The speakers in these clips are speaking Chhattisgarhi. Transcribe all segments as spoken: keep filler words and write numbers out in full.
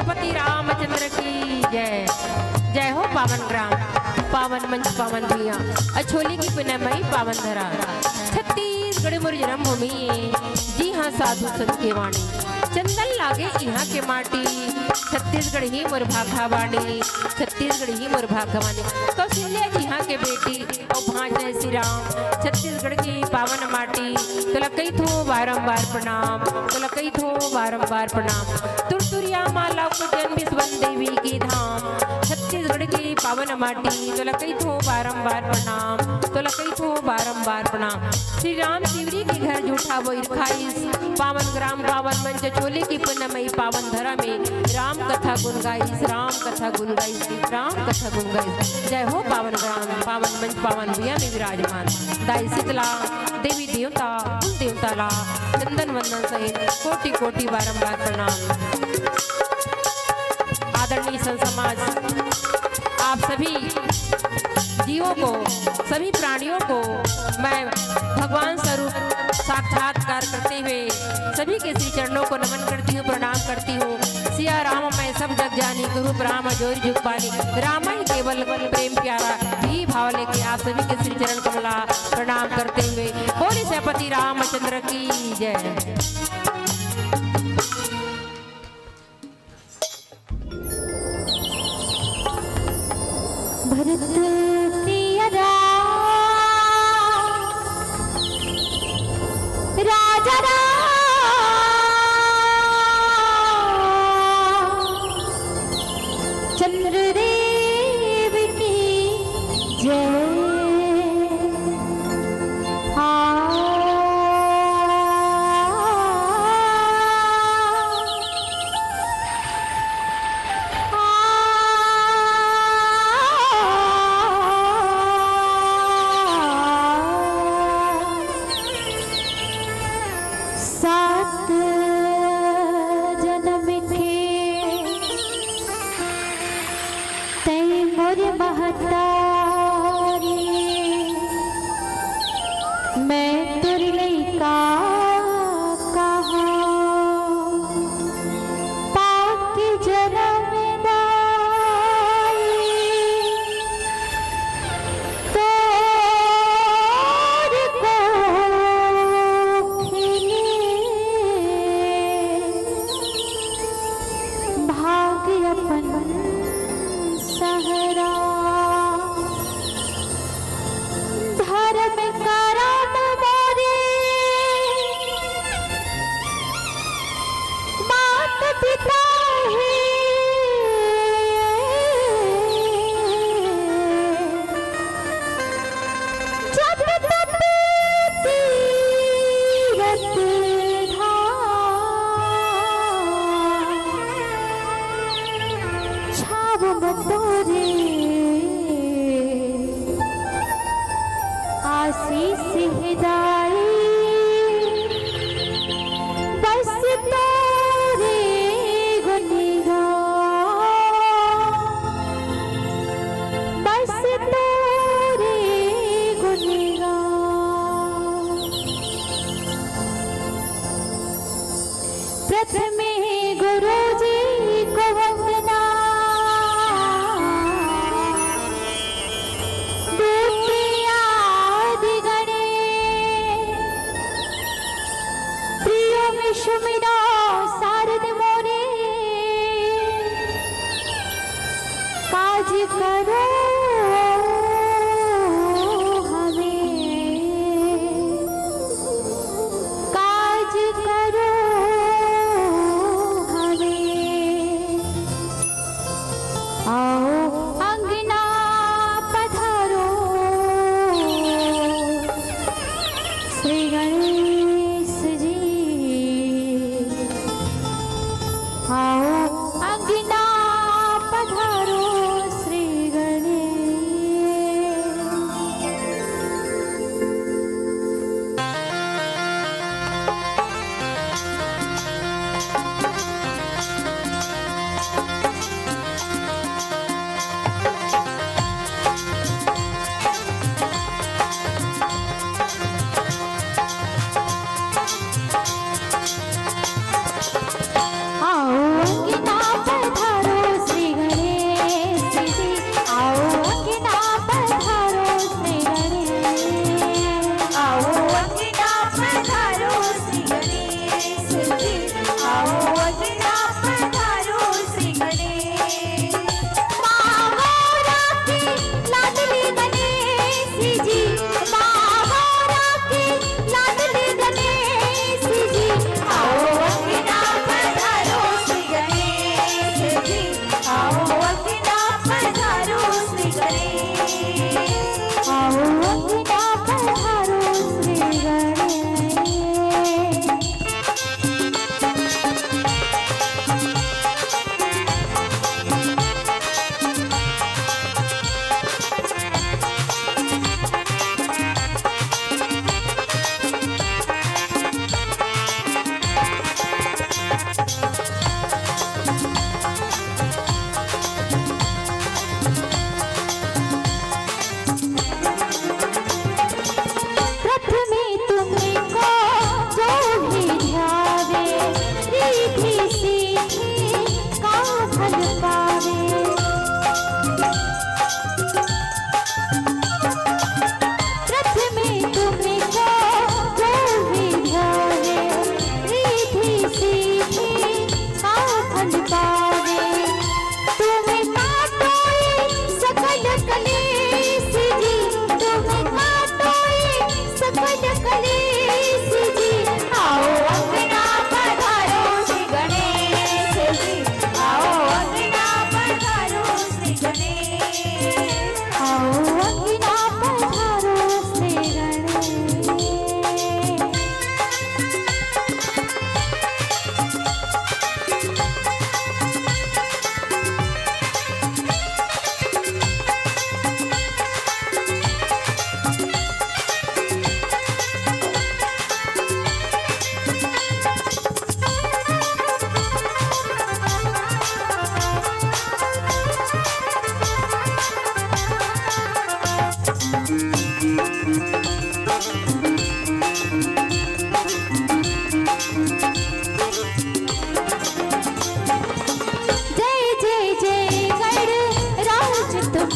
पति रामचंद्र की जय। जय हो पावन ग्राम, पावन मंच, पावन भुइयां, अछोली की पुनमई पावन धरा। छत्तीसगढ़ मोर जन्मभूमि ए, जिहां साधु संत के वाणी। चंदन लागे इहां के माटी, छत्तीसगढ़ ही मोर भाखावाणी, छत्तीसगढ़ ही मोर भाखावाणी। कौशल्या जिहां के बेटी, अउ भांज जय श्री राम। छत्तीसगढ़ की पावन माटी, तोला कहिथों बारंबार प्रणाम, तोला कहिथों बारंबार प्रणाम। तुरतुरिया माला उज्जैन बिसवन देवी की धाम। छत्तीसगढ़ की पावन माटी, तोला कहिथों बारंबार प्रणाम, तोला कहिथों बारंबार प्रणाम। श्री राम तिवरी के घर जूठा बोइर खाइस, पावन ग्राम पावन मंच अछोली की पुनमई पावन धरा में राम कथा गुन गाइस, राम कथा गुन गाइस, राम कथा गुन गाइस। जय हो पावन ग्राम, पावन मंच, पावन भुइयां में विराजमान दाई शीतला देवी देवता, कुल देवता ला चंदन वंदन सहित कोटि कोटि बारंबार प्रणाम। आदरणीय संत समाज, आप सभी जीवों को, सभी प्राणियों को मैं भगवान स्वरूप साक्षात्कार करते हुए सभी के श्री चरणों को नमन करती हूँ, प्रणाम करती हूँ। सिया राम मैं सब जग जानी, गुरु राम जोरि जुग पानी। राम ही केवल प्रेम प्यारा, यही भाव लेके आप सभी के श्री चरण कमला प्रणाम करते हुए बोले सेनापति रामचंद्र की जय। भरत प्रिय राम, राजा राम, चंद्रदेव की जय। आ, आ, सात जनम के तैं मोर महतारी, मैं तोर लइका कहां, पाके जनम दाई तोर कोखिले भाग अपन सहरा। धर्म करम मोरे मात पिता हे, जप तप तीरथ धाम, छाव मतो रे आशीष हे दाई, बस तोरे गुन गावंव, बस तोरे गुन गावंव। प्रथमे गुरु जी को वंदना, दूसरे आदि गणे, प्रियो विश्व मिलो सारद मोरे, काज करो हमें, काज करो हमें। आओ अंगना पधारो श्री गणेश जी, आओ अंगना पधारो श्री गणेश।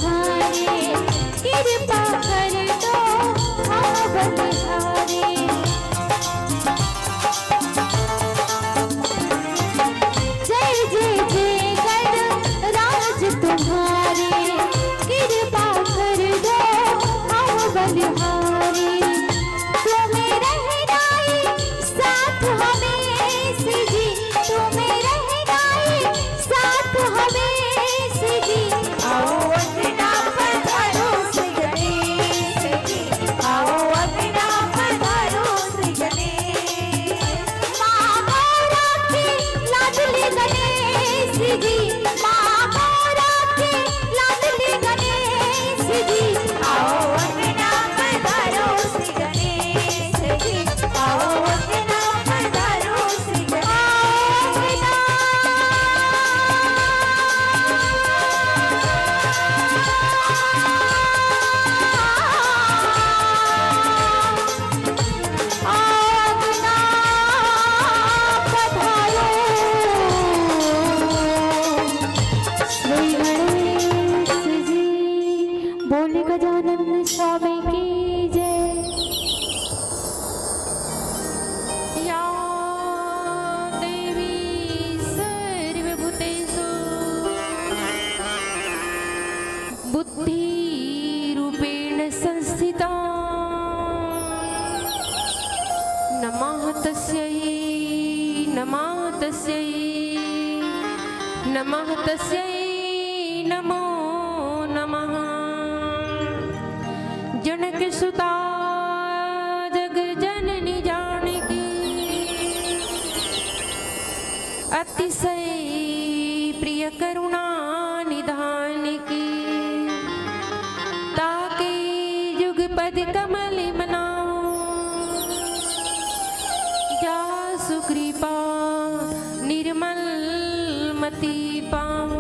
तुम्हारे, कृपा कर दो हम बलिहारी। जय जय जय गणराज तुम्हारे, कृपा कर दो हम बलिहारी। तुम्हें रहना ही साथ हमें जी, तुम्हें रहना ही साथ हमें जी। आओ अंगना पधारो श्री गणेश जी, आओ अंगना पधारो श्री गणेश। माँ गौरा के लाडले गणेश जी, माँ गौरा के लाडले गणेश जी। आओ अंगना पधारो श्री गणेश जी, आओ अंगना पधारो श्री गणेश। अंगना पधारो श्री गणेश जी। बोले गजानन स्वामी की जय। या देवी सर्वभूतेषु बुद्धिरूपेण संस्थिता। नमः तस्यै, नमः तस्यै, नमः तस्यै, नमो नमः। जनक सुता जग जननी जानकी, अतिशय प्रिय करुणा निधान की। ताके जुग पद कमल मनाओ, जासु कृपा निर्मल मति पाओ।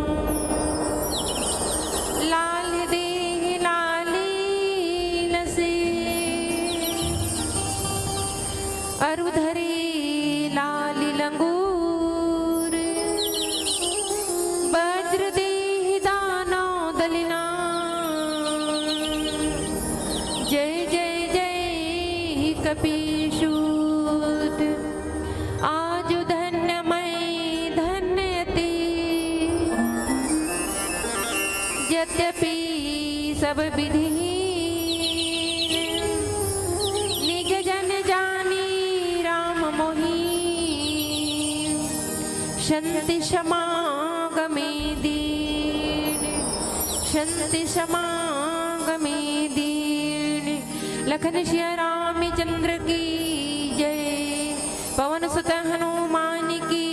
लाल देह लाली लसे, अरु धरे लाल लंगूर। वज्र देहि दानव दलना, जय जय जय कपीसूत। आजु धन्य मैं धन्य अति, यद्यपि सब विधिहीन, निज जन जानी राम मोही। संत समागमे दीन, संत समागमे दीन। लखन सिया रामचंद्र की जय। पवन सुत हनुमान की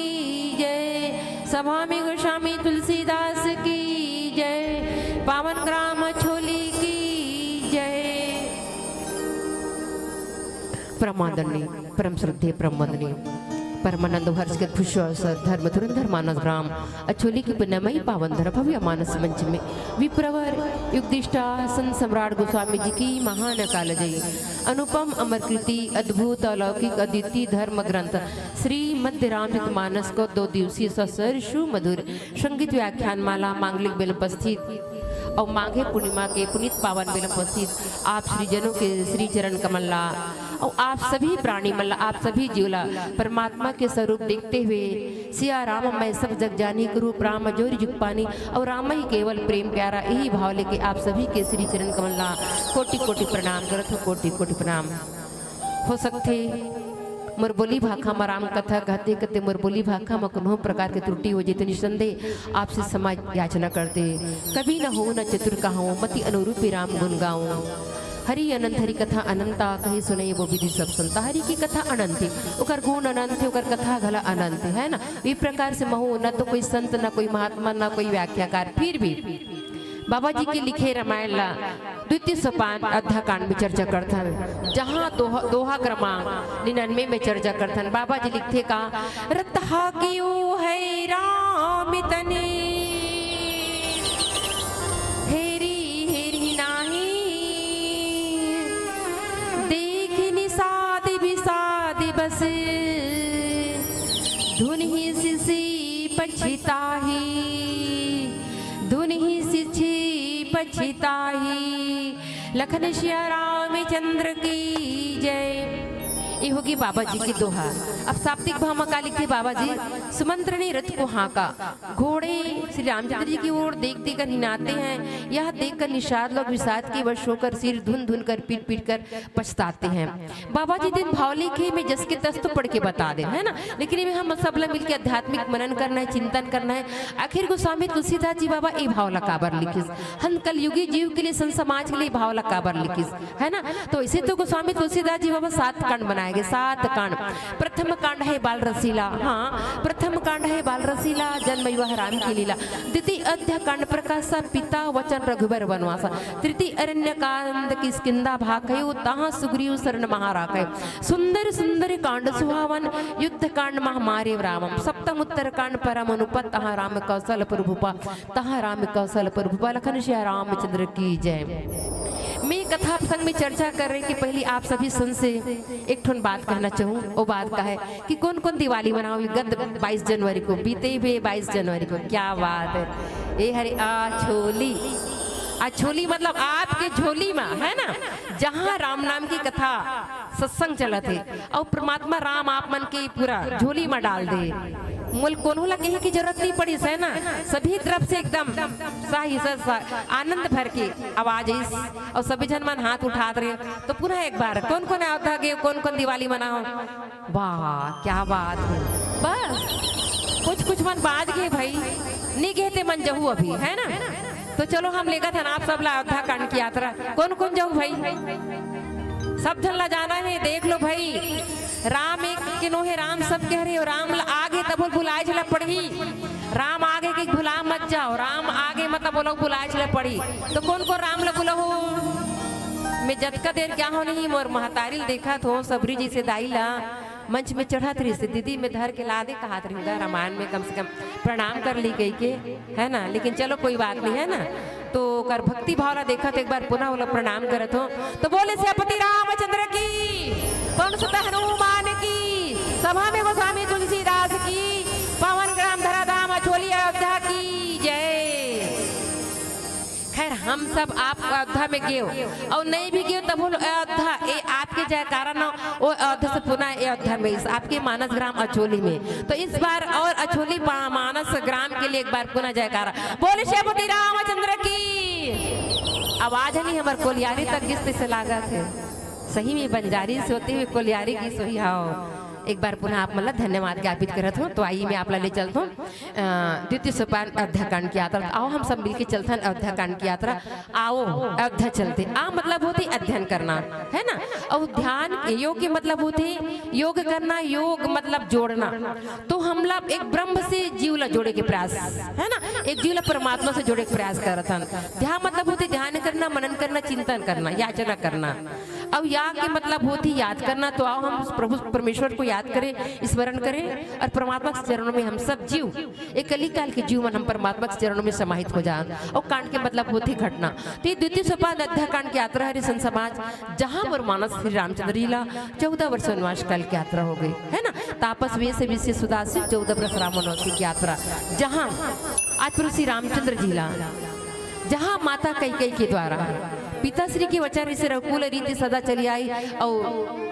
जय। सभा में गोस्वामी तुलसीदास की जय। पावन ग्राम अछोली की जय। परम आदरणीय, परम श्रद्धेय, परम वंदनीय, परमानंद हर्ष के खुश अवसर धर्म धुरंधर मानस ग्राम अछोली की पुण्यमयी पावन धरा भव्य मानस मंच में विप्रवर युगदिष्टा संत सम्राट गोस्वामी जी की महान कालजयी अनुपम अमर कृति अद्भुत अलौकिक अद्वितीय धर्म ग्रंथ श्रीमद् रामचरित मानस को दो दिवसीय ससर सुमधुर संगीत व्याख्यान माला मांगलिक बेल उपस्थित और माघे पूर्णिमा के पुनीत पावन बेल उपस्थित आप श्रीजनों के श्री चरण कमल ला और आप सभी प्राणी मन ला, आप सभी जीव ला परमात्मा के स्वरूप देखते हुए सिया राम मैं सब जग जानी, रूप राम जोरि जुग पानी, और राम ही केवल प्रेम प्यारा, यही भाव लेके आप सभी के श्री चरण कमल ला कोटि कोटि प्रणाम करत हो, कोटि कोटि प्रणाम। हो सकथे मोर बोली भाखा म राम कथा कहते कहते मोर बोली भाखा म कोनो प्रकार के त्रुटि हो जही त निसंदेह आपसे क्षमा याचना करते। कवि न होवं न चतुर कहावं, मति अनुरूपे राम गुन गावं। हरि अनंत हरि कथा अनंता, कहि सुनई वो विधि सब संता। हरि की कथा अनंत हे, ओकर गुण अनंत हे, ओकर कथा घला अनंत हे, है ना? ये प्रकार से महू न तो कोई संत, न कोई महात्मा, न कोई व्याख्याकार, फिर भी बाबा जी के लिखे रामायण ला द्वितीय सोपान अद्धा कांड में चर्चा करथन, जहाँ दोहा, दोहा क्रमांक निन्यानवे में चर्चा करथन। बाबा जी लिखथे का, रतहा कियो है राम तने, हेरी हेरी नाही, देखि निषाद विषाद बस, धुनहि सिसि पछिताही, धुनहि सिसि पछिताही। पछताही। लखन सिया रामचंद्र की जय। ये होगी बाबा जी की दोहा। अब शाब्दिक भाव में का लिखथे बाबा जी, सुमंत्र ने रथ को हाँका, घोड़े श्री रामचंद्र जी की ओर देख देख कर हिनाते हैं। यह देख कर निषाद लोग विषाद के वश होकर सिर धुन धुन कर पीट पीट कर पछताते हैं। बाबा जी दिन भाव लिखे में जस के तस तो पढ़ के बता दे, है ना, लेकिन ये हम सब ला मिलके आध्यात्मिक मनन करना है, चिंतन करना है। आखिर गोस्वामी तुलसीदास जी बाबा ए भाव ला काबर लिखिस, हम कलयुगी जीव के लिए, संत समाज के लिए भाव ला काबर लिखिस, है ना। तो इसे तो गोस्वामी तुलसीदास जी बाबा सात कांड बनाए गए, सात कांड। प्रथम कांड है बाल रसीला, हाँ, प्रथम कांड है बाल रसीला, जन्म वह राम की लीला। द्वितीय अध्याय कांड प्रकाशा, पिता वचन रघुबर वनवासा। तृतीय अरण्य कांड किष्किंधा भाखयो, तहाँ सुग्रीव शरण महाराखयो। सुंदर सुंदर कांड सुहावन, युद्ध कांड महा मारे रावम। सप्तम उत्तर कांड परम अनुपत, तहाँ राम कौशल प्रभुपा, तहाँ राम कौशल प्रभुपा। लखन सिया रामचंद्र की जय। मैं कथा प्रसंग में चर्चा कर रही कि पहले आप सभी सन से एक ठन बात कहना चाहूँ। वो बात का है कि कौन कौन दिवाली मनाओ विगत बाईस जनवरी को, बीते हुए बाईस जनवरी को। क्या बात है। ए हरे अछोली, अछोली मतलब आपके झोली में, है ना, जहाँ राम नाम की कथा सत्संग चलत हे, अउ परमात्मा राम आप मन के पूरा झोली में डाल दे। मोल कोनो ला कहे की जरूरत नहीं पड़ी, है ना, सभी तरफ से एकदम सही स-, स-, आनंद भर के आवाज इस, अउ सभी झन मन हाथ उठात रहे। तो पुनः एक बार कौन कौन अयोध्या गे, कौन कौन दिवाली मनाओ? वाह, क्या बात है। बस कुछ कुछ मन बाज गे भाई, नी गे ते मन जहू अभी, है ना। तो चलो हम लेगत हन आप सब ला अयोध्या कांड की यात्रा। कौन कौन जाऊ भाई? सब झन ला जाना है, देख लो भाई। राम एक किनो है, राम सब कह रहे हो, राम ला आगे तब भुलाए झला पड़ही। राम आगे के भुला मत जाओ, राम आगे मतलब वो लोग भुलाए झला पड़ही। तो कौन कौन राम ला बुलाहो? मैं जतका देर क्या हो नहीं, मोर महतारी ल देखत हो, सबरी जैसे दाई ला मंच में चढ़त रहिस, दीदी में धर के ला दे कहत रहिस, रामायण में कम से कम प्रणाम कर ली गई के, है ना। लेकिन चलो कोई बात नहीं, है ना। तो ओकर भक्ति भाव ला देखत एक बार पुनः ओला प्रणाम करत हो। तो बोले सियापति रामचंद्र की, पवन सुत हनुमान की, सभा में गोस्वामी तुलसीदास की, पावन ग्राम धराधाम अछोली अयोध्या की जय। खैर, हम सब आप अयोध्या में गेव अउ नहीं भी गेव, तब हम अयोध्या, ए आपके जयकारा न, वो अयोध्या से पुनः अयोध्या में, इस आपके मानस ग्राम अछोली में। तो इस बार और अछोली पा-, मानस ग्राम के लिए एक बार पुनः जयकारा। बोले सियापति रामचंद्र की। आवाज नहीं हमर कोलियारी तक किस से लागत है। सही में बंजारी से होते हुए कोलियारी की सोही हाव। एक बार पुनः आप मन ला धन्यवाद ज्ञापित करत हूँ। तो आइए, मैं आप ला ले चलत हूँ, अ, द्वितीय सोपान अयोध्या कांड की यात्रा। आओ, हम सब मिलके चलथन अयोध्या कांड की यात्रा। आओ, अयोध्या चलते। आ मतलब होते अध्ययन करना, है ना। अउ ध्यान योग के मतलब होते योग करना, योग मतलब जोड़ना। तो हमला एक ब्रह्म से जीव ला जोड़े के प्रयास, है ना, एक जीव ला परमात्मा से जोड़े के प्रयास करत हन। ध्यान मतलब होते ध्यान करना, मनन करना, चिंतन करना, याचना करना। अउ या के मतलब होती याद करना। तो आओ, हम प्रभु परमेश्वर को याद करें, स्मरण करें और परमात्मा के चरणों में हम सब जीव, ये कली काल के जीव मन हम परमात्मा के चरणों में समाहित हो जान। और कांड के मतलब होती घटना। तो ये द्वितीय सोपान अयोध्या कांड की यात्रा हरे संत समाज, जहाँ मोर मानस श्री रामचंद्र जी ला चौदह वर्ष वनवास काल की यात्रा हो गई, है ना। तापस वेश विषय सुदासी, चौदह वर्ष राम वनवासी की यात्रा, जहाँ आज प्रभु श्री रामचंद्र जी ला जहाँ माता कैकेयी के द्वारा पिता श्री के वचन से रघुकुल रीति सदा चली आई, और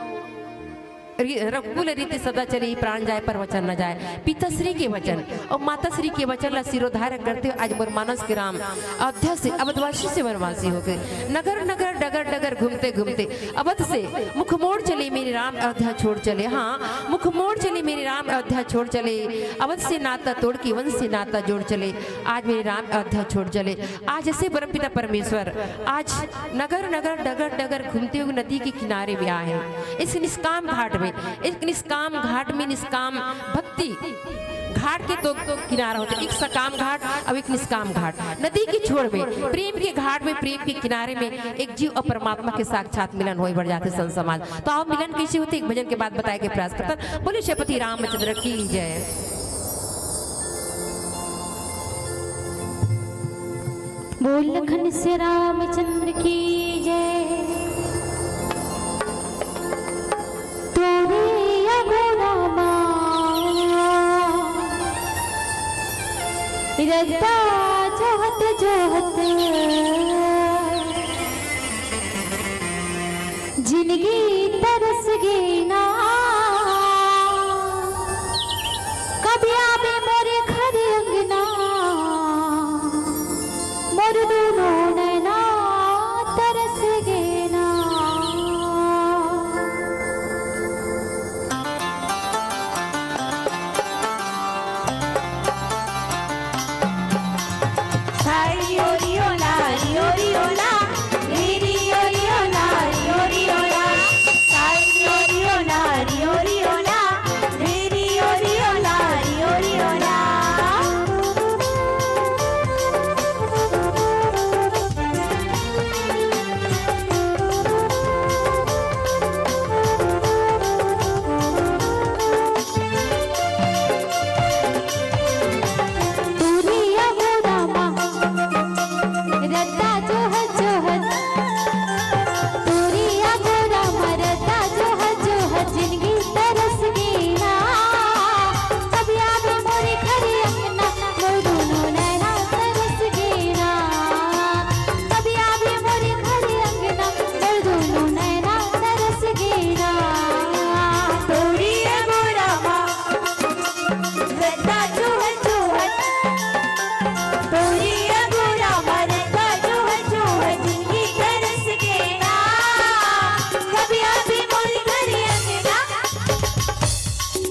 री-, रघुकुल रीति सदा चली, प्राण जाए पर वचन न जाए। पिता श्री के वचन और माता श्री के वचन ला शिरोधार्य करते हुए आज मोर मानस के राम अयोध्या से, अवधवासी से वनवासी हो गए। नगर नगर डगर डगर घूमते घूमते अवध से मुख मोड़ चले मेरे राम अयोध्या छोड़ चले। हाँ, मुख मोड़ चले मेरे राम अयोध्या छोड़ चले। अवध से नाता तोड़ के वन से नाता जोड़ चले। आज मेरे राम अयोध्या छोड़ चले। आज ऐसे परमपिता परमेश्वर आज नगर नगर डगर डगर घूमते हुए नदी के किनारे में आए हैं। इस निष्काम घाट में, एक निष्काम घाट में निष्काम भक्ति घाट के तो किनारा होते, एक सकाम घाट और एक निष्काम घाट, नदी के छोर में, प्रेम के घाट में, प्रेम के किनारे में एक जीव और परमात्मा के साक्षात मिलन होए बढ़ जाते संत समाज। तो आओ, मिलन कैसे होते, एक भजन के बाद बताए के प्रयास करता। बोले श्रीपति रामचंद्र की जय। बोल लखन से रामचंद्र की जय। तोरे अगो रामा, रद्दा जोहत जोहत जिनगी तरस गे ना, कब आबे मोरे घर अंगना, मोर दूनो नैना तरस गे ना।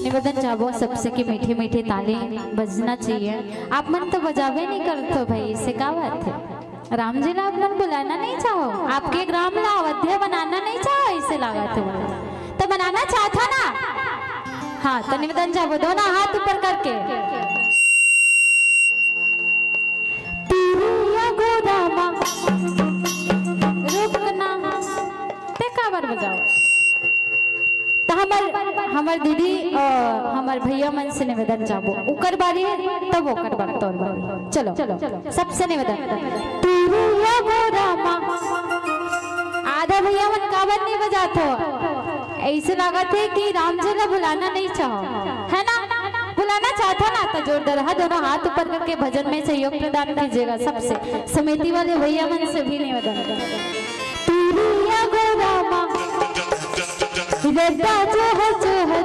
निवेदन चाहबो सबसे कि मीठे मीठे ताली बजना चाहिए। आप मन तो बजाबे नहीं करत हो भाई, से का बात है? राम जी ला आप मन बुलाना नहीं चाहो, आपके ग्राम ला अयोध्या बनाना नहीं चाहो, ऐसे लागत है। तो बनाना चाहत हो ना? हाँ, तो निवेदन चाहबो, दोनों हाथ ऊपर करके। तिरिया गोरा मा रुकना, ते काबर बजाओ? त हमर, हमर दीदी और हमर भैया मन से निवेदन चाहबो, उकर बारी तब ओकर बारी, तोर बारी। चलो, सबसे निवेदन। तिरिया गोरा मा, आधा भैया मन काबर नहीं बजात हो? ऐसे लागत है कि राम जी ला बुलाना नहीं चाहो, है ना? बुलाना चाहत हो ना, तो जोरदार, हाँ, दोनों हाथ ऊपर करके भजन में सहयोग प्रदान कीजिएगा। सबसे समिति वाले भैया मन से भी निवेदन। तिरिया गोरा मा रद्दा जो है, जो है।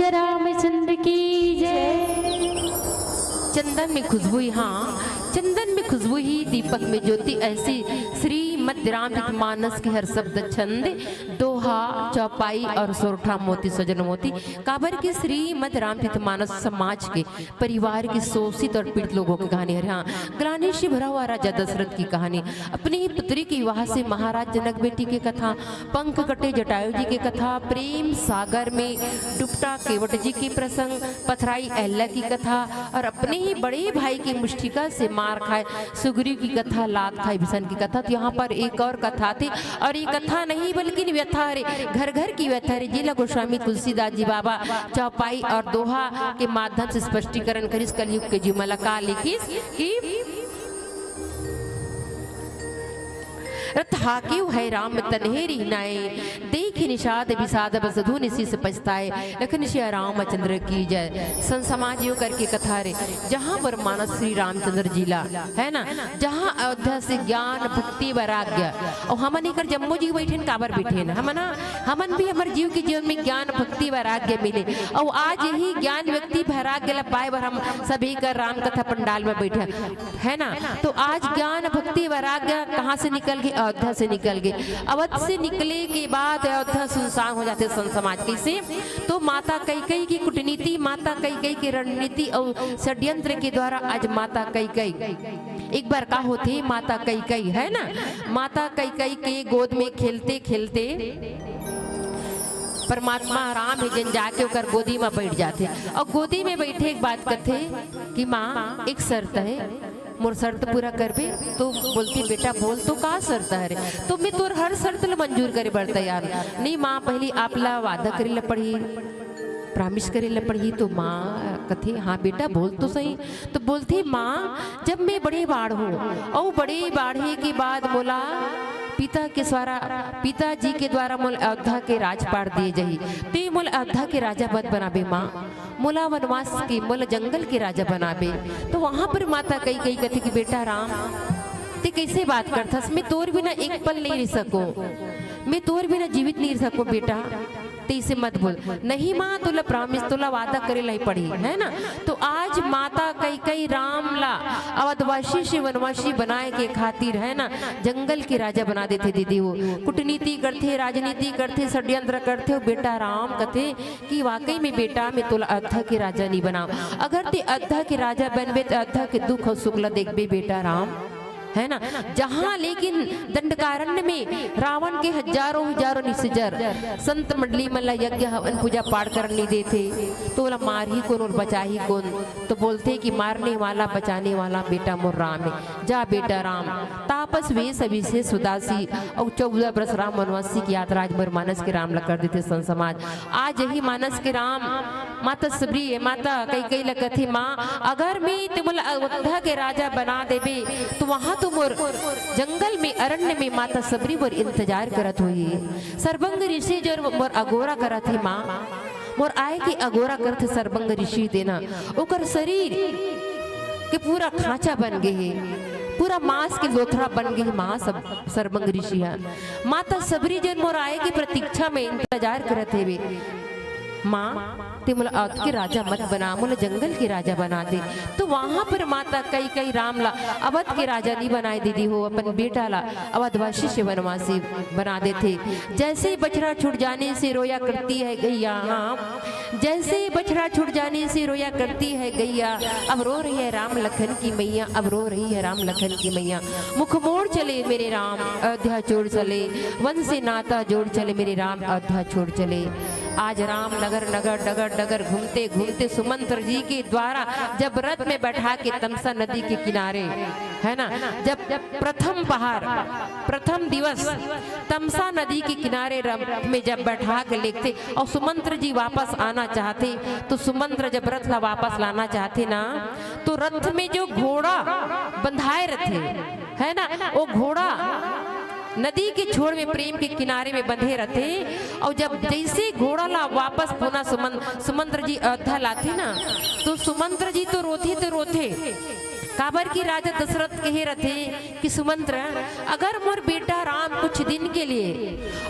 रामचंद्र की जय। चंदन में खुशबू ही, हाँ, चंदन में खुशबू ही, दीपक में ज्योति, ऐसी श्रीमद् रामचरित मानस के हर शब्द छंद, दोहा, चौपाई और सोरठा मोती, सजन मोती। काबर के श्रीमद् रामचरित मानस समाज के, परिवार के शोषित और पीड़ित लोगों की कहानी हरे। हाँ, ग्लानि से भरा हुआ राजा दशरथ की कहानी, अपनी ही पुत्री के विवाह से महाराज जनक बेटी की कथा, पंख कटे जटायु जी की कथा, प्रेम सागर में डुबटा केवट जी की प्रसंग, पथराई अहल्या की कथा और अपने ही बड़े भाई की मुष्टिका से मार खाए सुग्रीव की कथा, लात खाए विभीषण की कथा। तो यहाँ पर एक और कथा थी, और ये कथा नहीं बल्कि व्यथा हरे, घर घर की व्यथा हरे, जिला गोस्वामी तुलसीदास जी बाबा चौपाई और दोहा के माध्यम से स्पष्टीकरण करिस, कलयुग के जीव मन ला का लिखिस कि रथ हाँकेउ है राम तनहे रीनाए, देखि निषाद बिसाद बस धुनि शीस पछताए। लखन सिया रामचंद्र की जय। संत समाज यो करके कथा हरे, जहाँ पर मानस श्री रामचंद्र जी ला, है ना, जहाँ अयोध्या से ज्ञान भक्ति वैराग्य, और हमन एकर जम्मो जी बैठे न, काबर बैठे न, हमन, हमन भी हमर जीव के जीवन में ज्ञान भक्ति वैराग्य मिले, और आज यही ज्ञान भक्ति वैराग्य ला पाए बर हम सभी कर राम कथा पंडाल में बैठे, है ना। तो आज ज्ञान भक्ति वैराग्य कहाँ से निकल गे? अयोध्या से निकल गे। अवध से निकले के बाद अयोध्या सुनसान हो जाथे संत समाज। कैसे? तो माता कैकई की कूटनीति, माता कैकई की रणनीति और षड्यंत्र के द्वारा आज माता कैकई, एक बार का होथे, माता कैकई, है ना, माता कैकई के गोद में खेलते खेलते परमात्मा राम हे जेन जाके ओकर गोदी में बैठ जाथे, और गोदी में बैठे के बाद कथे कि माँ, एक शर्त है, मोर शर्त पूरा करबे? तो बोलथे, बेटा बोल, तो का शर्त हरे? तो मैं तोर हर शर्त ल मंजूर करे बर तैयार हूँ। नहीं माँ, पहली आप ला वादा करे ल पड़ही, प्रॉमिस करे ल पड़ही। तो माँ कथे, हाँ बेटा बोल तो सही। तो बोलथे, माँ, जब मैं बड़े बाढ़ हूँ, और बड़े बाढ़े के बाद मोला पिता के द्वारा, पिताजी के द्वारा मोला अयोध्या के राजपाट दिए जाही, तो ये मोला अयोध्या के राजा मत बनाबे माँ, मोला वनवास के, मोला जंगल के राजा बनाबे। तो वहां पर माता कैकई कथे कि बेटा राम, ते कैसे बात करथस? मैं तोर बिना एक पल नहीं रह सकूं, मैं तोर बिना जीवित नहीं रह सकूं बेटा, ते इसे मत बोल। नहीं माँ, तोला प्रॉमिस, तोला वादा करे ला ही पड़ी, है ना? तो आज माता कैकई राम ला अवधवासी से वनवासी बनाए के खातिर, है ना, जंगल के राजा बना देथे दीदी। वो कूटनीति करथे, राजनीति करथे, षड्यंत्र करथे। वो बेटा राम कथे कि वाकई में बेटा, मैं तोला अयोध्या के राजा नहीं बनाव। अगर ते अयोध्या के राजा बनबे, तो अयोध्या के दुख और सुख ला देखबे बेटा राम, है ना। जहाँ लेकिन दंडकारण्य में रावण के हजारों हजारों निशाचर संत मंडली मन ला यज्ञ हवन पूजा पाठ करन नहीं देथे, तो ओला मारही कोन और बचाही कोन? तो बोलथे कि मारने वाला बचाने वाला बेटा मोर राम है। जा बेटा राम, तापस वेश विशेष उदासी, और चौदह बरस राम वनवासी की यात्रा आज मोर मानस के राम ला कर देथे संत समाज। आज यही मानस के राम माता सबरी, माता कैकई ला कथे, माँ, अगर मैं तुमला अयोध्या के राजा बना देबे, तो वहाँ तो मोर जंगल में, अरण्य में माता सबरी मोर इंतजार करत होही। सर्वंग ऋषि जो मोर अगोरा करत हे माँ, मोर आए के अगोरा करत हे सर्वंग ऋषि तेना, ओकर शरीर के पूरा खांचा बन गे हे, पूरा मांस के लोथड़ा बन गे हे माँ, सब सर्वंग ऋषि ह। माता सबरी जन मोर आए के प्रतीक्षा में इंतजार करत हेवे। माँ, ते मोला अवध के राजा मत बना, मोला जंगल के राजा बना दे। तो वहां पर माता कैकई राम ला अवध के राजा नहीं बनाए दीदी हो, अपन बेटा ला अवधवासी से वनवासी बना देथे। जैसे बछड़ा छूट जाने से रोया करती है गैया, हाँ, जैसे बछड़ा छूट जाने से रोया करती है गैया, अब रो रही है राम लखन की मैया, अब रो रही है राम लखन की मैया। मुख मोड़ चले मेरे राम अयोध्या छोड़ चले, वन से नाता जोड़ चले मेरे राम अयोध्या छोड़ चले। आज राम नगर नगर डगर डगर घूमते घूमते सुमंत्र जी के द्वारा जब रथ में बैठा के तमसा नदी के किनारे, है ना, जब प्रथम पहार, प्रथम दिवस तमसा नदी के किनारे रथ में जब बैठा के लेगथे और सुमंत्र जी वापस आना चाहथे, तो सुमंत्र जब रथ ला वापस लाना चाहथे ना, तो रथ में जो घोड़ा बंधाए रथे, है ना, वो घोड़ा नदी के छोर में प्रेम के किनारे में बंधे रथे। और जब जैसे घोड़ा ला वापस पुनः सुमन-, सुमंत्र जी अयोध्या लाथे ना, तो सुमंत्र जी तो रोथे तो रोथे, काबर कि राजा दशरथ कहे रथे कि सुमंत्र, अगर मोर बेटा राम कुछ दिन के लिए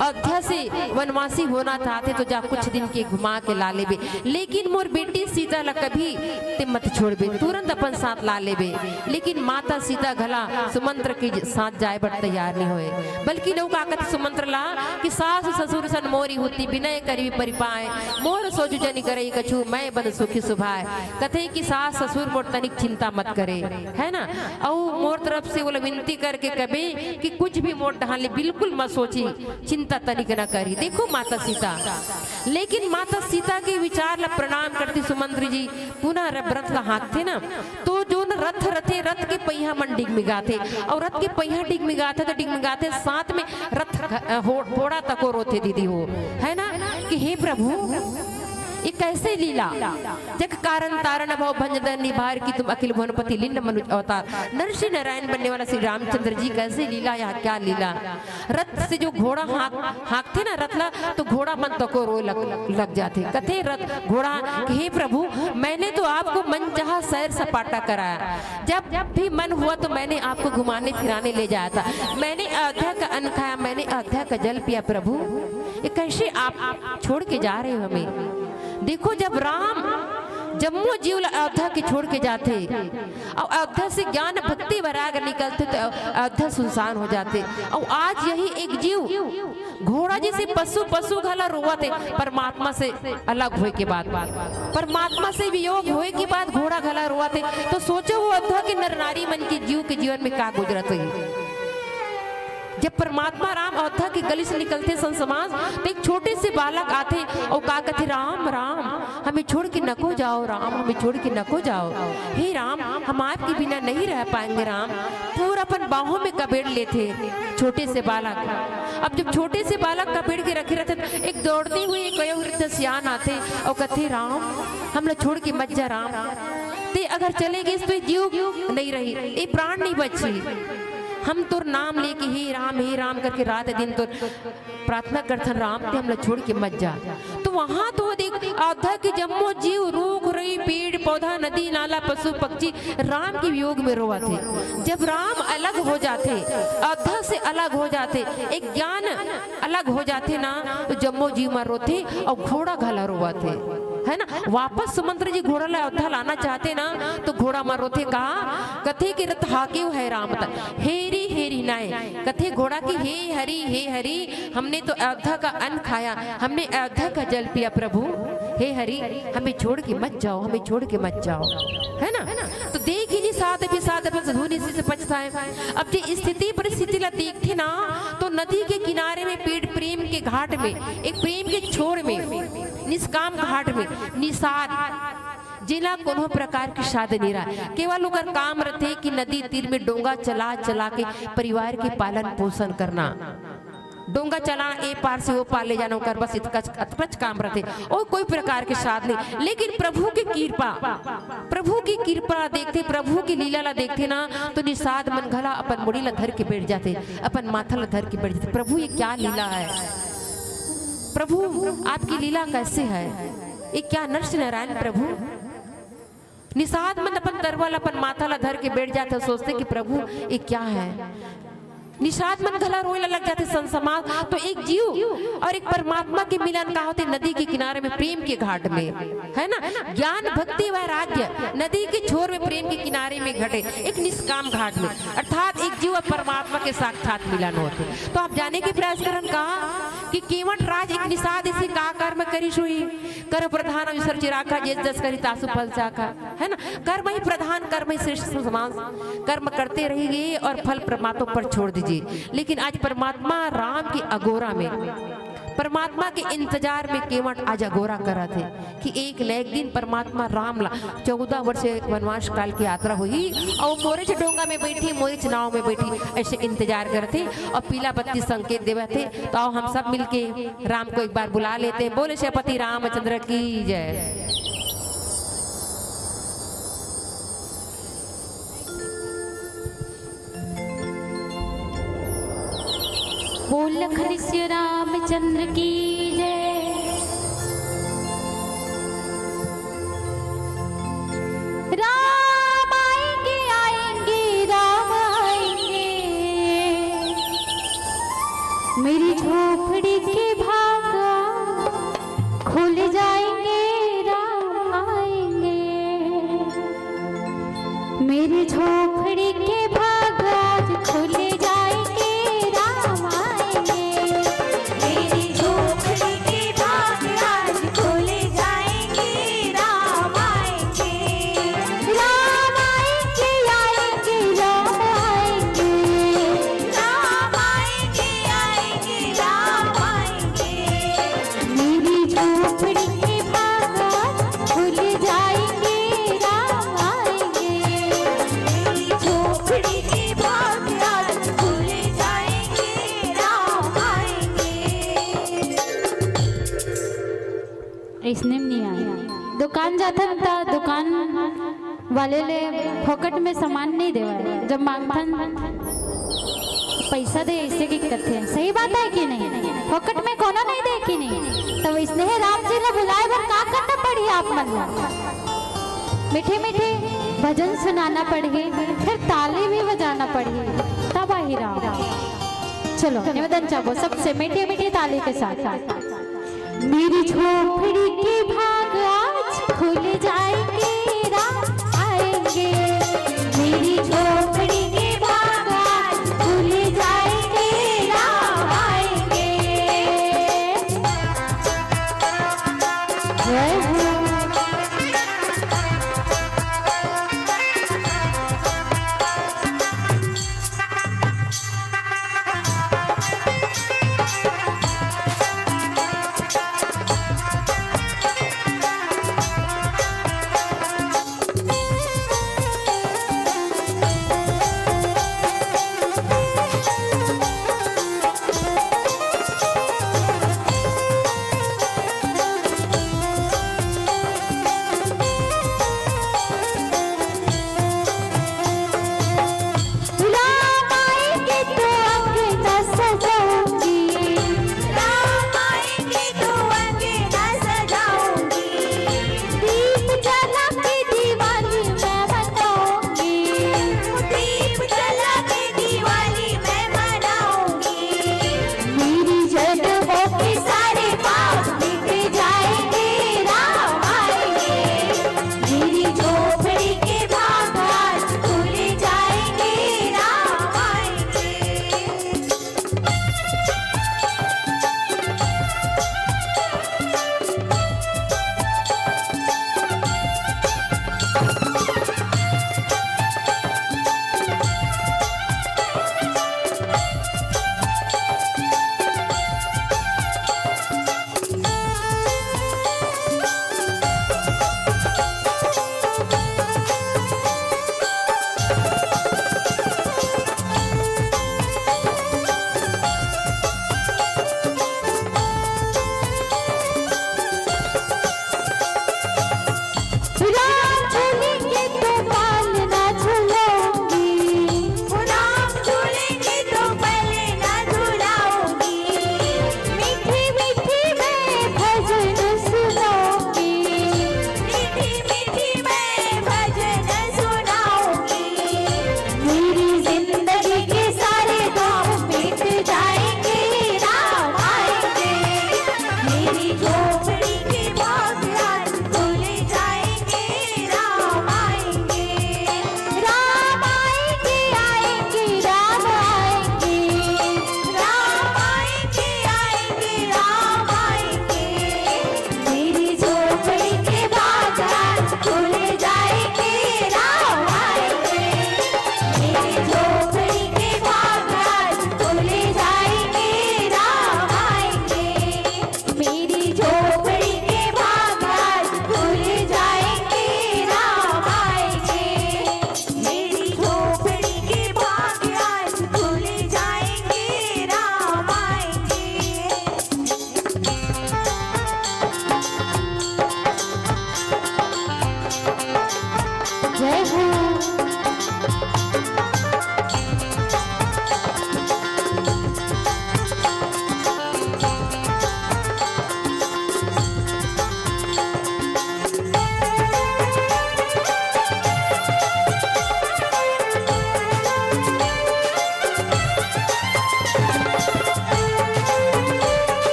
अयोध्या से वनवासी होना चाहथे तो जा कुछ दिन के घुमा के ला लेबे, लेकिन मोर बेटी सीता ला कभी ते मत छोड़बे, तुरंत अपन साथ ला लेबे। लेकिन माता सीता घला सुमंत्र के साथ जाए बर तैयार नहीं होए, बल्कि लोग का कथे सुमंत्र ला कि सास ससुर सन मोरी हुती, बिनय करिबे परिपाय, मोर सोजु जनि करई कछु, मैं बन सुखी सुभाय। कथे कि सास ससुर मोर तनिक चिंता मत करे, है ना? अउ मोर तरफ से ओला विनती करके कबे कि कुछ भी मोर डहान ले बिल्कुल मत सोची, चिंता तनिक न करी। देखो माता सीता, लेकिन माता सीता के विचार ला प्रणाम करती सुमंत्र जी पुनः रब रथ ला हाँकथे ना, तो जोन रथ रथे, रथ के पहिया मन डिगमिगाथे, अउ रथ के पहिया डिगमिगाथे तो डिगमिगाथे साथ में रथ घ-, हो-, घोड़ा तको रोथे दीदी हो, है ना, कि हे प्रभु, ये कैसे लीला? जग कारण तारण भव भंजन निवार की तुम अखिल भुवनपति लीन मनुज अवतार। नरसिंह नारायण बनने वाला श्री रामचंद्र जी कैसे लीला, या क्या लीला? रथ से जो घोड़ा हाँक, हाँकथे ना रथ ला, तो घोड़ा मन तको रोए लग, लग जाथे। कथे रथ घोड़ा, हे प्रभु, मैंने तो आपको मन चाहा सैर सपाटा कराया, जब भी मन हुआ तो मैंने आपको घुमाने फिराने ले जाया था। मैंने अयोध्या का अन्न खाया, मैंने अयोध्या का जल पिया। प्रभु, ये कैसे आप छोड़ के जा रहे हो हमें? देखो, जब राम जम्मो जीव ला अयोध्या के छोड़ के जाथे, अउ अयोध्या से ज्ञान भक्ति वैराग निकलथे, तो अयोध्या सुनसान हो जाथे। अउ आज यही एक जीव घोड़ा जैसे पशु, पशु घला रोवत हे, परमात्मा से अलग होए के बाद, परमात्मा से वियोग होए के बाद घोड़ा घला रोवत हे। तो सोचो, वो अयोध्या के नर नारी मन के जीव के जीवन में का गुजरत होही। जब परमात्मा राम अयोध्या के गली से निकलथे संत समाज, तो एक छोटे से बालक आथे अउ का कथे, "राम, राम, हमें छोड़ के नको जाओ, राम, हमें छोड़ के नको जाओ। हे राम, हम आपके बिना नहीं रह पाएंगे, राम।" पूरा अपन बाहों में कबेड़ लेथे छोटे से बालक। अब जब छोटे से बालक कबेड़ के रखे रहथे, तो एक दौड़ते हुए एक वयोवृद्ध सियान आथे अउ कथे, "राम, हमला छोड़ के मत जा, राम। ते अगर चले गइस तो ये जीव नहीं रही, ये प्राण नहीं बची। हम तोर नाम लेके हे राम, हे राम करके रात दिन तोर प्रार्थना करथन, राम, ते हमला छोड़ के मत जा।" तो वहां तो देख, अयोध्या के जम्मो जीव, रूख रई, पेड़ पौधा, नदी नाला, पशु पक्षी राम के वियोग में रोवत हे। जब राम अलग हो जाथे, अयोध्या से अलग हो जाथे, एक ज्ञान अलग हो जाथे ना, तो जम्मो जीव मन रोथे अउ घोड़ा घला रोवत हे, है ना? वापस सुमंत्र जी घोड़ा ला अयोध्या लाना चाहथे ना, तो घोड़ा मन रोथे। कहा कथे कि रथ हाँकेव है राम त हेरी हेरी नाय। कथे घोड़ा कि हे हरि, हे हरि, हमने तो अयोध्या का अन्न खाया, हमने अयोध्या का जल पिया प्रभु, हे हरि, हमें छोड़ के मत जाओ, हमें छोड़ के मत जाओ, है ना? तो देखी निषाद विषाद बस धुनि सिस पछताए। अब जे स्थिति परिस्थिति ला देखथे ना, तो नदी के किनारे में पेड़, प्रेम के घाट में, एक प्रेम के छोर में, निष्काम घाट में निषाद, जेला कोनो प्रकार के साध नहीं रहा, केवल ओकर काम रथे कि नदी तीर में डोंगा चला चला के परिवार के पालन पोषण करना, डोंगा चलाना, ए पार से ओ पार ले जाना, ओकर बस इतकच, अतकच काम रथे, और कोई प्रकार के साध नहीं। लेकिन प्रभु की कृपा, प्रभु की कृपा देखथे, प्रभु की लीला ला देखथे ना, तो निषाद मन घला अपन मुड़ी ला धर के बैठ जाथे, अपन माथा ला धर के बैठ जाथे। प्रभु, ये क्या लीला है? प्रभु, आपकी लीला कैसे है? ये क्या नरसिंह नारायण प्रभु? निषाद मन अपन तरवा ला, अपन माथा ला धर के बैठ जाथे, सोचथे कि प्रभु, ये क्या है? निषाद मन घला रोए ला लग जाथे संत समाज। तो एक जीव और एक परमात्मा के मिलन का होथे नदी के किनारे में, प्रेम के घाट में, है ना? ज्ञान भक्ति वैराग्य नदी के छोर में, प्रेम के किनारे में घटे, एक निष्काम घाट में, अर्थात एक जीव और परमात्मा के साक्षात मिलन होथे। तो आप जाने के प्रयास करन का कि केवट राज एक निषाद इसे का कर्म करिस होही? कर्म प्रधान विसर्ज राखा, जेस जस करी तासु फल चाखा, है ना? कर्म ही प्रधान, कर्म ही श्रेष्ठ समाज। कर्म करते रहिए और फल परमात्मा पर छोड़ दीजिए। लेकिन आज परमात्मा राम की अगोरा में, परमात्मा के इंतजार में केवट आज अगोरा करत हे कि एक न एक दिन परमात्मा राम ला चौदह वर्ष वनवास काल की यात्रा होही और मोरेच डोंगा में बैठी, मोरेच नाव में बैठी, ऐसे इंतजार करत हे और पीला बत्ती संकेत देवत हे। तो आओ हम सब मिलके राम को एक बार बुला लेते हैं। बोले श्रीपति रामचंद्र की जय। बोल लखन सिया रामचंद्र की जय। राम आएंगे, आएंगे, राम आएंगे। मेरी झोपड़ी के भागा खुल जाएंगे, राम आएंगे। मेरी झोपड़ी के भागा आज खुल जाएंगे, राम आएंगे। मेरी झोपड़ी के भागा आज खुल जाएंगे, राम आएंगे। राम आएंगे, आएंगे, राम आएंगे। राम आएंगे, आएंगे, राम आएंगे। मेरी झोपड़ी के भाग आज खुल जाएंगे, राम आएंगे। मेरी झोपड़ी के भाग आज खुल जाएंगे, राम आएंगे। अइसने म नइ आय। दुकान जाथन त दुकान वाले ले फोकट में सामान नइ देवय। जब मांगथन, पैसा दे, अइसे के कथे। सही बात हे कि नहीं? फोकट में कोनो नइ दे कि नहीं? त वइसने हे, राम जी ला बुलाय बर का करना पड़ही आप मन ला? मीठे मीठे भजन सुनाना पड़ही, फिर ताली भी बजाना पड़ही, तब आही राम। चलो, निवेदन चाहबो सबसे मीठे मीठे ताली के साथ। मेरी झोपड़ी के भाग आज खुल जाएंगे, राम आएंगे। मेरी झोपड़ी के भाग आज खुल जाएंगे, राम आएंगे। जय हो।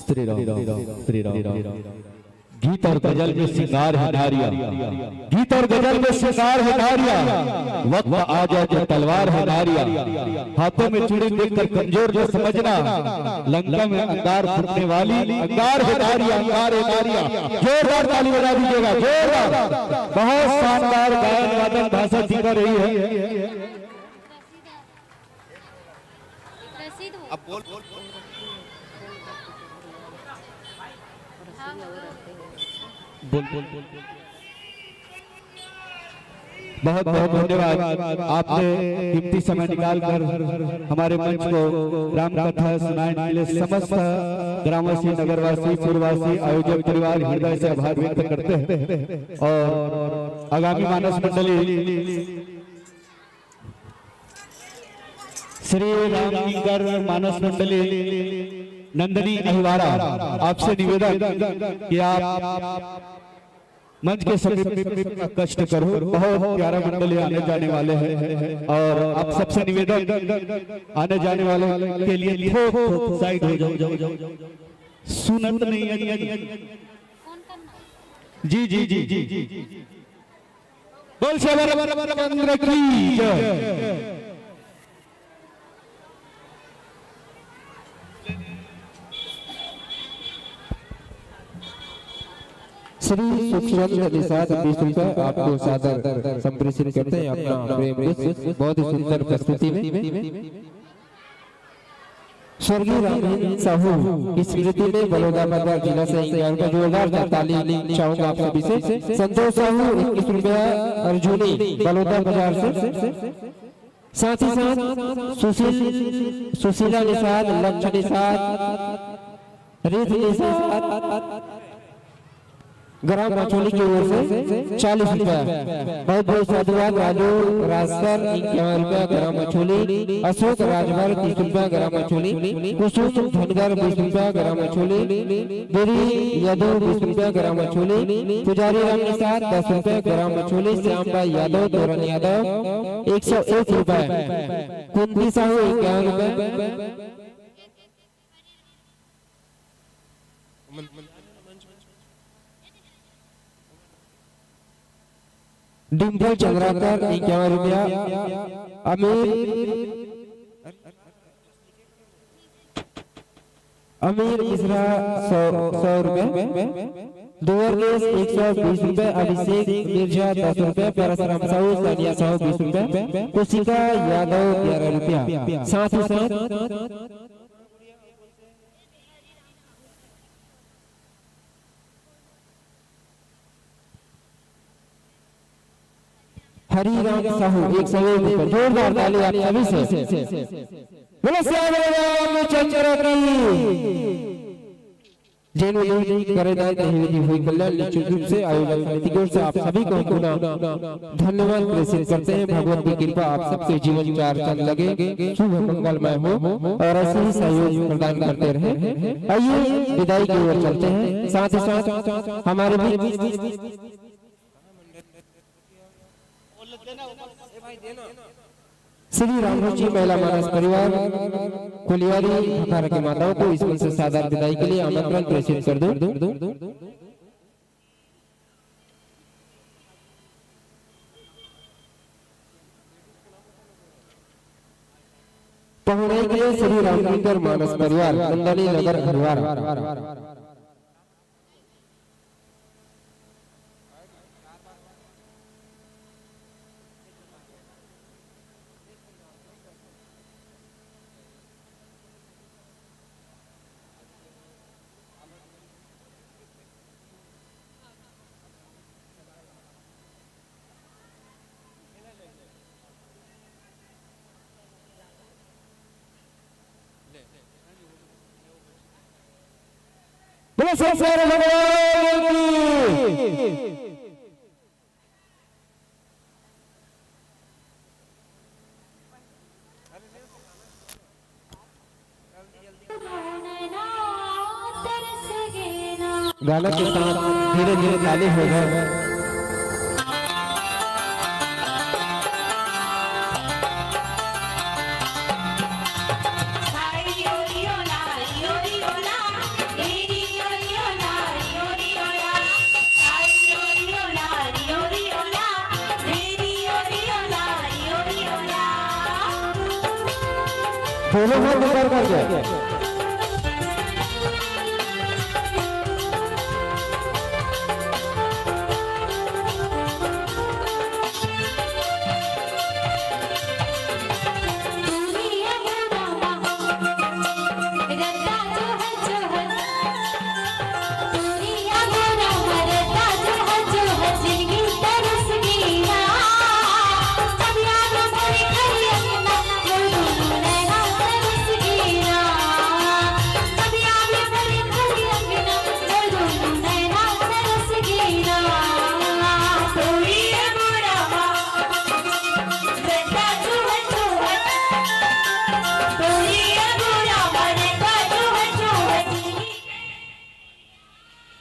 श्री राम, श्री राम, श्री राम। गीत और गजल में श्रृंगार है नारिया, गीत और गजल में श्रृंगार है नारिया। वक्त आ जाए तो तलवार है नारिया। हाथों में चूड़ी देखकर कमजोर न समझना। लंका में अंगार फूटने वाली अंगार है नारिया, अंगार है नारिया। जोरदार ताली बजा दीजिएगा, जोरदार। बहुत शानदार गायन वादन भाषा दिखा रही है। रसीद हो। अब बोल, बोल, बोल। हाँ, हाँ। बोल, बोल, बोल, बोल। बहुत बहुत धन्यवाद, आपने कीमती समय निकाल कर हमारे मंच को राम कथा सुनाने के लिए समस्त ग्रामवासी, नगरवासी, पुरवासी, आयोजक परिवार हृदय से आभार व्यक्त करते हैं। और आगामी मानस मंडली श्री राम किंकर मानस मंडली नंदनी अहिवारा, आपसे निवेदन कि आप मंच के समीप कष्ट करो। बहुत प्यारा मंडली आने जाने वाले हैं और आप सबसे निवेदन, आने जाने वाले के लिए थोक थोक साइड हो जाओ, जाओ, जाओ। सुनत नहीं है जी। जी, जी, जी, जी, जी। बोल श्री रामचंद्र की जय। श्री सुखचंद निषाद बीस रुपए आपको सादर संप्रेषित करते हैं अपना प्रेम पुष्प, बहुत ही सुंदर प्रस्तुति में। स्वर्गीय रामहीन साहू की स्मृति में बलौदाबाजार जिला से इक्यावन का जोरदार ताली चाहूंगा आप सभी से। संतोष साहू इक्कीस रुपया अर्जुनी बलौदाबाजार से। साथ ही साथ सुशील, सुशीला निषाद, लक्ष्य निषाद, रीत निषाद, ग्राम मछोली की ओर से चालीस रुपया। बहुत बहुत साधुवाद। राजू राजकर इक्यावन रुपया ग्राम मछोली, अशोक राजभर तीस रुपया ग्राम मछोली, कुसुम धनगर बीस रुपया ग्राम मछोली, गिरी यादव बीस रुपया ग्राम मछोली, पुजारी राम निषाद दस रुपया ग्राम मछोली, श्याम भाई यादव, तोरन यादव एक सौ एक रुपया, कुंती साहू इक्यावन रुपया। डिम्पल चंद्राकर इक्यावन रुपया, अमीर, अमीर मिश्रा सौ, सौ रुपया, दुर्गेश एक सौ बीस रुपया, अभिषेक मिर्जा दस रुपया, परसराम साहू, सानिया साहू बीस रुपया, कुशिका यादव ग्यारह रुपया। साथ ही साथ हरिराम साहू एक सौ एक रुपये, जोरदार ताली आप सभी से। बोलो श्याम रामचंद्र की। जेन विधि करे दाय, तेहि विधि होई कल्याण। निश्चित रूप से आयोजक समिति की ओर से आप सभी को पुनः धन्यवाद प्रेषित करते हैं। भगवत की कृपा आप सबके जीवन चार चांद लगे, शुभ मंगलमय हो और ऐसे ही सहयोग प्रदान करते रहे। आइए विदाई की ओर चलते हैं। साथ ही साथ हमारे बीच श्री रामरुचि महिला मानस परिवार कोलियारी भखारा की माताओं को इस मंच से सादर विदाई के लिए आमंत्रण प्रेषित कर दो। पहुनाई के लिए श्री रामकिंकर मानस परिवार, नंदनी नगर, हरवारा। बोलो शंकर भगवान की। गाना के साथ धीरे धीरे ताली हो जाए। दोनों हाथ ऊपर करके।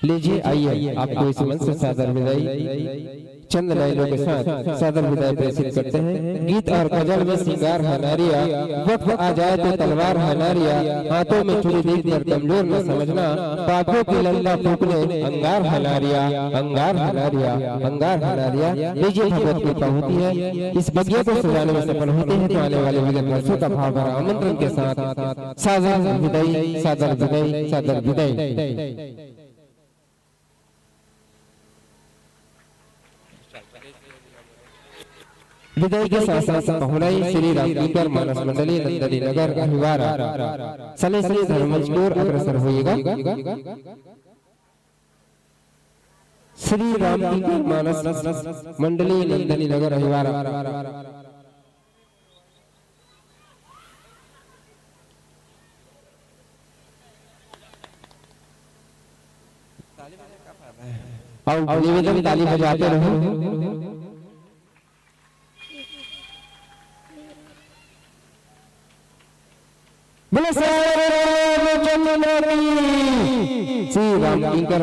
लीजिए, आइए, आपको इस मंच से सादर विदाई चंद लाइनों के साथ सादर विदाई प्रेषित करते हैं। गीत और गजल में सिंगार है नारिया, वक्त आ जाए तो तलवार है नारिया, हाथों में छुरी देख कर कमजोर न समझना, पापों की लंका फूकने अंगार है नारिया, अंगार है नारिया, अंगार है नारिया। लीजिए, भगवत कृपा होती है, इस बगिया को सजाने में सफल होते हैं तो आने वाले विगत वर्षों का भाव भरा आमंत्रण के साथ सादर विदाई, सादर विदाई, सादर विदाई। विदाई के साथ साथ पहुनाई श्री रामकिंकर मानस मंडली नंदनी नगर अहिवारा सले श्री धर्मंजपुर अग्रसर होइएगा। श्री रामकिंकर मानस मंडली नंदनी नगर अहिवारा। और निवेदन, ताली बजाते रहो। बोलो सारे रामचंद्र की। श्री रामकिंकर